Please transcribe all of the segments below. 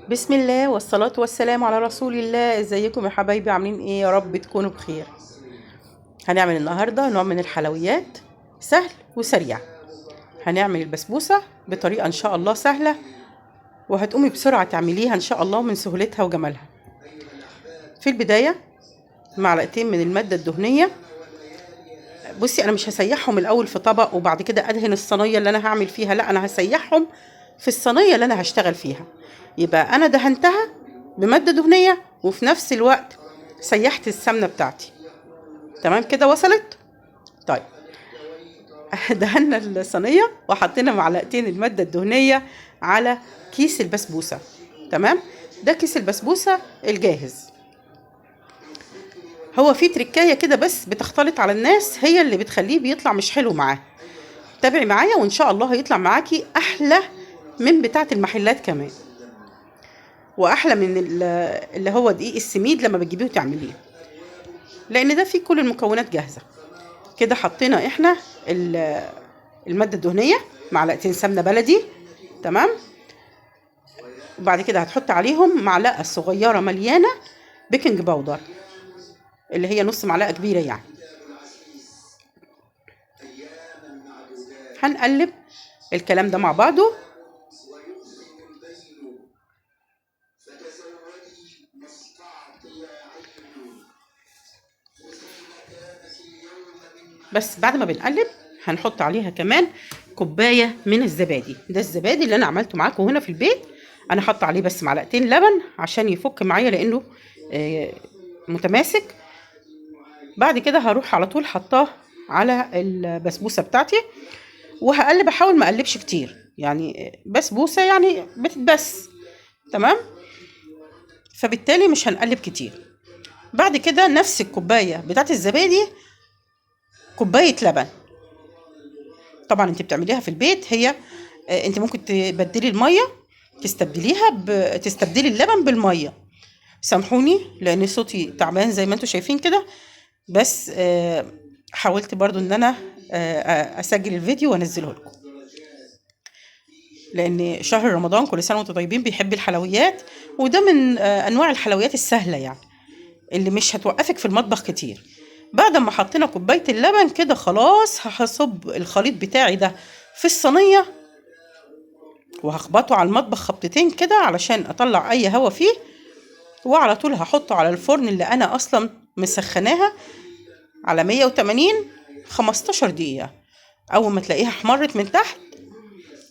بسم الله والصلاة والسلام على رسول الله. ازيكم يا حبايبي؟ عاملين ايه؟ يا رب تكونوا بخير. هنعمل النهاردة نوع من الحلويات سهل وسريع. هنعمل البسبوسة بطريقة ان شاء الله سهلة، وهتقومي بسرعة تعمليها ان شاء الله من سهولتها وجمالها. في البداية معلقتين من المادة الدهنية. بصي انا مش هسيحهم الاول في طبق وبعد كده ادهن الصينية اللي انا هعمل فيها، لا انا هسيحهم في الصينية اللي انا هشتغل فيها. يبقى انا دهنتها بمادة دهنية وفي نفس الوقت سيحت السمنة بتاعتي. تمام كده وصلت؟ طيب دهنا الصينية وحطينا معلقتين المادة الدهنية على كيس البسبوسة. تمام، ده كيس البسبوسة الجاهز. هو في تركاية كده بس بتختلط على الناس، هي اللي بتخليه بيطلع مش حلو معاه. تابعي معايا وان شاء الله هيطلع معاكي احلى من بتاعة المحلات كمان، واحلى من اللي هو دقيق السميد لما بتجيبيه وتعمليه، لان ده فيه كل المكونات جاهزة. كده حطينا احنا المادة الدهنية، معلقتين سمنة بلدي. تمام، وبعد كده هتحط عليهم معلقة صغيرة مليانة baking powder اللي هي نص معلقة كبيرة يعني. هنقلب الكلام ده مع بعضه. بس بعد ما بنقلب هنحط عليها كمان كوباية من الزبادي. ده الزبادي اللي انا عملته معاكم هنا في البيت، انا حاطه عليه بس معلقتين لبن عشان يفك معايا لانه متماسك. بعد كده هروح على طول حطاه على البسبوسة بتاعتي وهقلب. احاول ما اقلبش كتير، يعني بسبوسة يعني بتتبس. تمام، فبالتالي مش هنقلب كتير. بعد كده نفس الكوباية بتاعت الزبادي كوباية لبن. طبعا انت بتعمليها في البيت، هي انت ممكن تبدلي المية، تستبدليها تستبدلي اللبن بالمية. سامحوني لان صوتي تعبان زي ما انتم شايفين كده، بس حاولت برضو ان انا اسجل الفيديو وانزله لكم، لان شهر رمضان كل سنة وانتم طيبين بيحب الحلويات، وده من انواع الحلويات السهلة يعني اللي مش هتوقفك في المطبخ كتير. بعد ما حطينا كوباية اللبن كده خلاص هصب الخليط بتاعي ده في الصينية وهخبطه على المطبخ خبطتين كده علشان اطلع اي هوا فيه، وعلى طول هحطه على الفرن اللي انا اصلا مسخناها على 180 15 دقيقة. اول ما تلاقيها احمرت من تحت،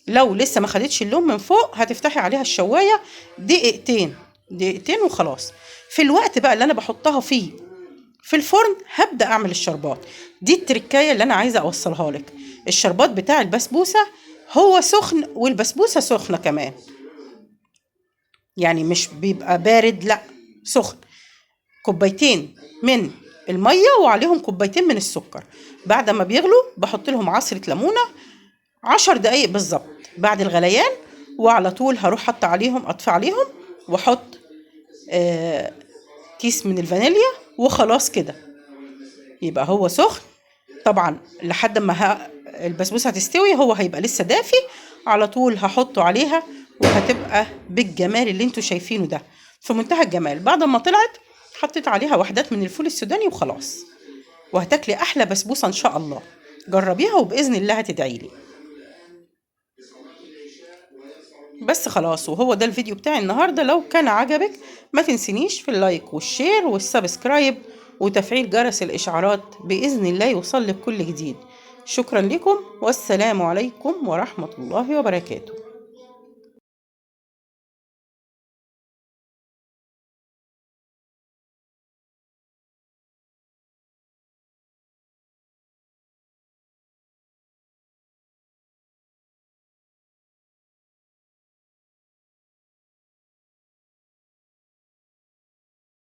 لو لسه ما خدتش اللون من فوق هتفتحي عليها الشواية دقيقتين دقيقتين وخلاص. في الوقت بقى اللي انا بحطها فيه في الفرن هبدأ اعمل الشربات. دي التركاية اللي انا عايزة اوصلها لك. الشربات بتاع البسبوسة هو سخن والبسبوسة سخنة كمان، يعني مش بيبقى بارد، لا سخن. كوبايتين من المية وعليهم كوبايتين من السكر. بعد ما بيغلوا بحط لهم عصرة ليمونة 10 دقايق بالظبط بعد الغليان، وعلى طول هروح حط عليهم، اطفي عليهم واحط كيس من الفانيليا وخلاص كده. يبقى هو سخن طبعا لحد ما البسبوسة هتستوي، هو هيبقى لسه دافي. على طول هحطه عليها وهتبقى بالجمال اللي انتوا شايفينه ده، في منتهى الجمال. بعد ما طلعت حطيت عليها وحدات من الفول السوداني وخلاص، وهتاكلي احلى بسبوسة ان شاء الله. جربيها وباذن الله هتدعيلي. بس خلاص، وهو ده الفيديو بتاعي النهارده. لو كان عجبك ما تنسينيش في ال like وال share وال subscribe وتفعيل جرس الاشعارات، باذن الله يوصل لك كل جديد. شكرا لكم والسلام عليكم ورحمة الله وبركاته.